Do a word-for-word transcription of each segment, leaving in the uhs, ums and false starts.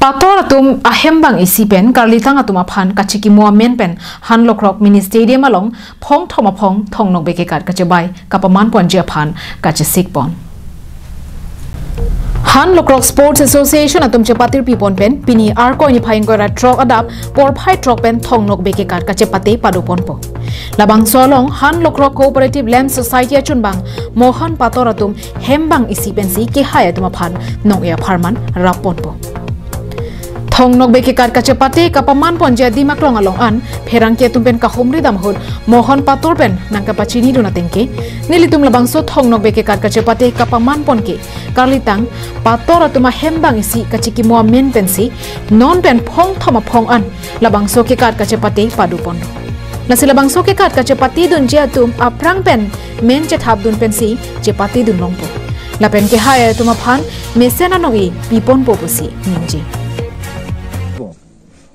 Pator atum ahembang isi pen karlitang atum aphan kachikimo amen pen Hanlokrok Mini Stadium along phongthom aphong Thong Nokbe Kekat kachebai kapaman ponji aphan kachesik pon. Hanlokrok Sports Association atum chepatir pipon pen pini Arkoi niphai ingkoi ra throk adap porphai throk pen Thong Nokbe Kekat kachepate pado ponpo. Labangso along Hanlokrok Cooperative Land Society achunbang Mohan Pator atum hembang isi pensi kehai atum aphan nong-e apharman rap ponpo. Thong Nokbe Kekat kachepate kapaman ponji adim aklong along an pherangke atum pen kahumri dam ahut Mohan Pator pen nangkapachinidun ateng ke, nelitum labangso Thong Nokbe Kekat kachepate kapaman pon ke karlitang Pator atum ahembang isi kachikimo amen pensi non pen phongthom aphong an labangso kekat kachepate pado ponlo. Lasi labangso kekat kachepatedunji atum aphrang pen men chethapdun pensi chepatedun longpo. Lapen kehai atum aphan mesen anong-e piponpo pusi ningje.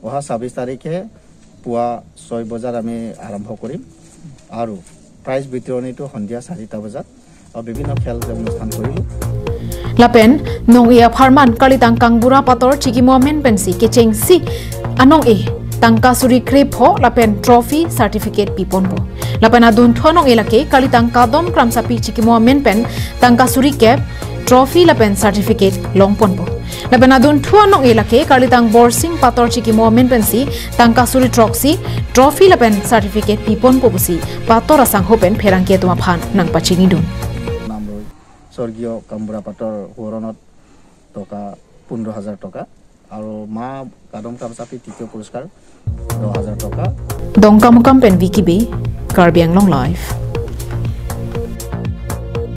অহা ছাব্বিছ তাৰিখে পুৱা ছয় বজাত আমি আৰম্ভ কৰিম আৰু প্ৰাইজ বিতৰণিটো সন্ধিয়া চাৰিটা বজাত আৰু বিভিন্ন খেল যে অনুষ্ঠান কৰিলোঁ। Lapen nong-e apharman karlitang Kangbura Pator chikimo amen pensi kechengsi anong-e tangka suri krepho lapen trophy certificate piponpo. Lapen adunthu anong-e lake karlitang Kadom Kramsapi chikimo amen pen tangka suri kep trophy lapen certificate longponpo. Lapen adunthu anong-e lake karlitang Borsing Pator chikimo amen pensi tangka suri throksi trophy lapen certificate piponpo pusi Pator asangho pen pherangke atum aphan nangpachinidun. নাম ৰৈ স্বৰ্গীয় কামবুঢ়া পাতৰ সোঁৱৰণত টকা পোন্ধৰ হাজাৰ টকা আৰু মা কাদম কামচাপী তৃতীয় পুৰস্কাৰ দহ হাজাৰ টকা। Dongkamukam pen V K B, Karbi Anglong Live.